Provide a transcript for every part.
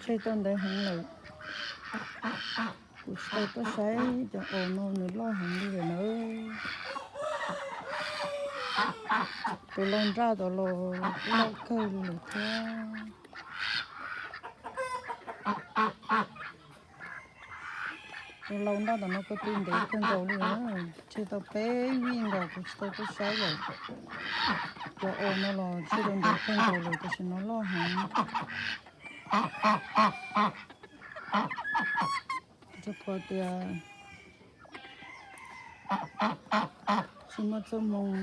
Peb tau ntev heev lawm, kuv tsis tau tuaj saib cov os no nws loj heev li lawm na. Tus lau nraj tom los loj kawg li lawm thiab. Tus lau nraj tom no ko tw ntev kawg nkaus li na. Tseg tau peb vij nkaus kuv tsis tau tuaj saib lawm. Cov os no los tseg tau ntev kawg nkaus lawm, tam sim no loj heev. Rau qhov tias tsis muaj txoj hmoo,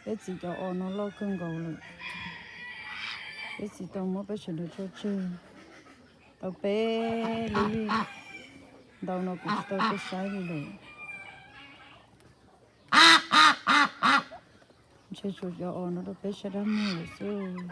peb txiv cov os no loj kawg nkaus lawm. Peb txiv tau muab peb sawv daws tso tseg tau peb lub vij ntau no kuv tsis tau tuaj saib li lawm. Ntshe tshuav cov os no rau peb sab dab muag lawm xwb.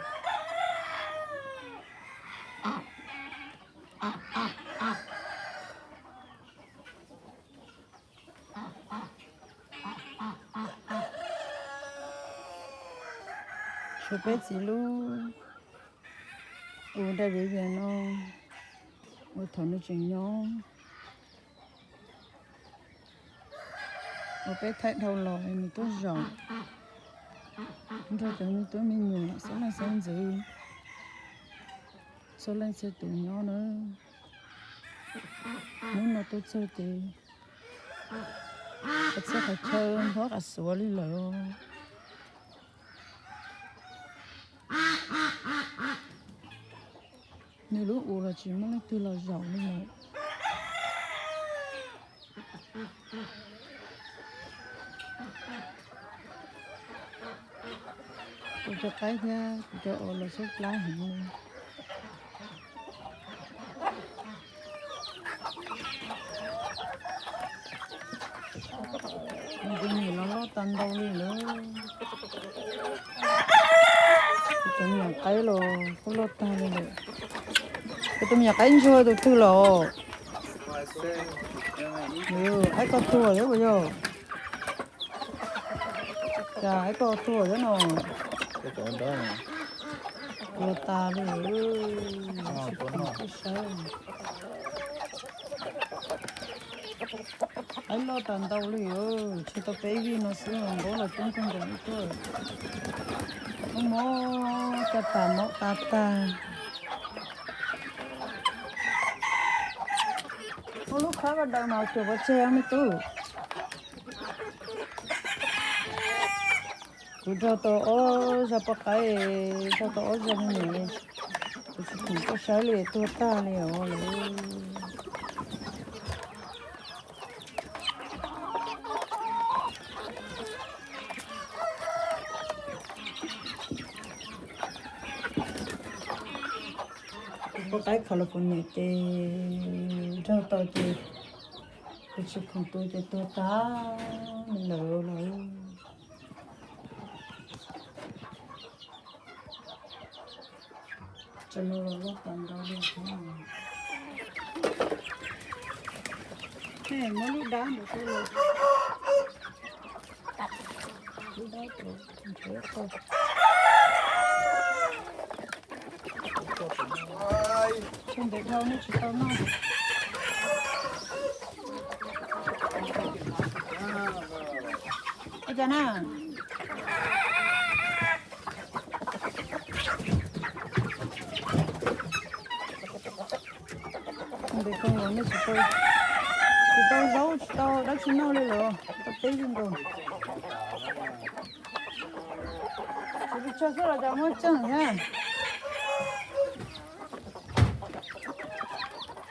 Tshuav peb txiv lub ua dai viv vias no uas thaum nws tseem nyob uas peb thaij dhau los nws tuaj zaum nrog cov me tub me nyuam xeeb leej xeeb ntxwv, txhua leej txhua tus nyob na. Hnub no tuaj txog ces qhov txhia qhov chaw nphob qas xuav li lawm. Nws lub ua los tsis muaj leej twg los zaum li lawm. Kuv cov qaib thiab kuv cov os los xub plab heev li. Kuv tus me nyuam los loj tag ntau li lawm. Kuv cov me nyuam qaib los kuj loj tag li lawm. Kuv tus me nyuam qaib ntsuag tus twg los? Aib koj tuag thiab puas yog? Cas aib koj tuag thiab no? Tuag tas li. Aib loj tas ntau li, tseg tau peb vij no xwb npaub los coob kawg nkaus li tuaj. Muab mob caj tas mob qab tag. Muab lub khab vaj daws mas cuag pov tseg me tub. Kuv nrog tau ob zag poj qaib, nrog tau ob zag me nyuam, kuv tsis khoom tuaj saib li tuag tag li os lawm. Kuv poj qaib California ces nrog tau ces kuv tsis khoom tu ces tuag tag li lawm los. Tseem los loj tas ntau li thiab. Muab lub dab ntawd rau los. Lub dab rau nrhiav tau. Tseg ntev dhau nej tsis tau noj. Ua cas na? Ntev dhau los nej tsis tau, tsis tau zaub tsis tau dab tsi noj li lawm, tau peb vij nkaus. Tsis pes tsawg xwb los cas muab tseej thiab.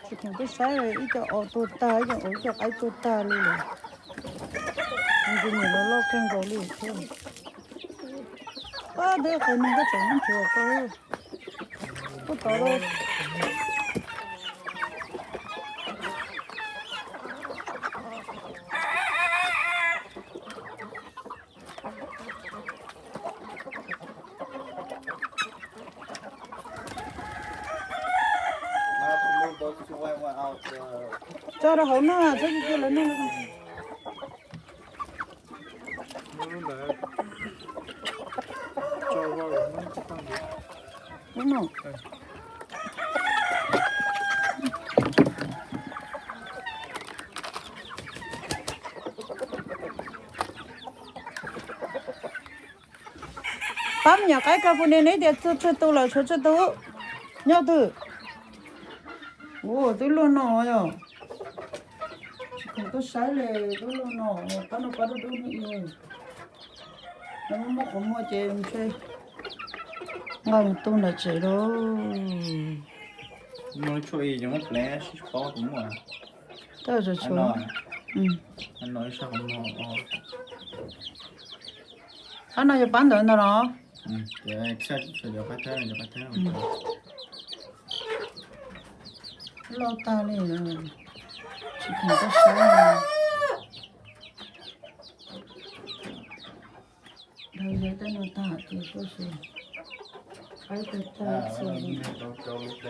Tsis khoom tuaj saib ib co os tuag tag, ib co os ib co qaib tuag tag li lawm. Nws tus niam los loj kawg nkaus li thiab. Pab twb qhov no koj tseem muab nrhiav koj, koj tod. Tso rau hauv no, tso kiag lawv no. Ub no. Pab me nyuam qaib ka pu ne neb tias tshuav tsawg tus los tshuav tsawg tus? Nyob twg? Ua twb luaj no yog. Tsis khoom tuaj saib li, twb luaj no, pab no pab dub dub no. Muab qhov muag ces ntshe nqa mus tu nram tsev lauj. Muaj tshuaj ib yog muab plev sib paub tus muaj. Tab sis tshuav. Qhov no yog pab ntawd ntag los? Loj tag li, tsis khoom tuaj saib li. Dhau yog tej no tag ces tuaj saib, qaib tag tag xwb.